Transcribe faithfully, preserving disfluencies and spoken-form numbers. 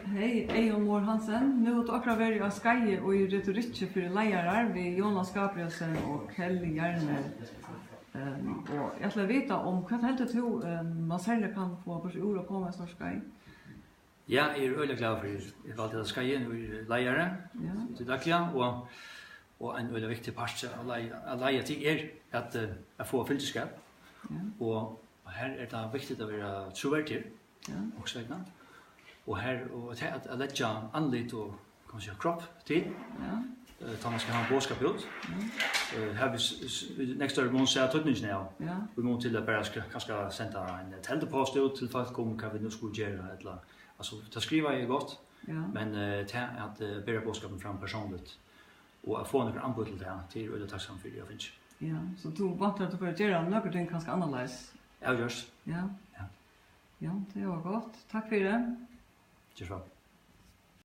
Hey, Eyðun Mohr Hansen, nú hevur tú akkurát verið á skeiði í retorikki fyri leiðarar við Jonas Gabrielsen og Kelly Hjerner. Ehm, og eg ætli at vita um, hvat heldur tú, ehm, man serliga kann fáa burtur úr at koma á so stórt skeið? Ja, eg eri øgiliga glaður fyri, eg valdi hetta skeiðið, nú eri eg leiðari Ja. til dagliga, og, og ein øgiliga viktig partur at leiða, at leiða til er at, eh, at fáa fylgiskap, Ja. og, og her er tað viktigt at vera trúverdigur, Ja. og so vegna. Og her, og at, at, at leggja andlit og, kann man siga, kropp til, Ja. eh, tá man skal hava ein boðskap út. Ja. Eh, her við s-, s-, í nógv størri mun sæð týdningin av, Ja. í mun til at bara skal, kanska senda ein teldupost út til fólk um hvat vit nú skulu gera, ella, altso, tað skrivaða er gott, Ja. men, eh, tað at, eh, bera boðskapin fram persónligt, og at fáa nøkur amboð til tað, tað eri eg øgiliga takksamur fyri at fingið. Ja, so tú væntar, at tú fert at gera nøkur ting kanska annarleiðis? Avgjørt. Ja. Ja. Ja, tað var gott. Takk fyri. Ger so væl.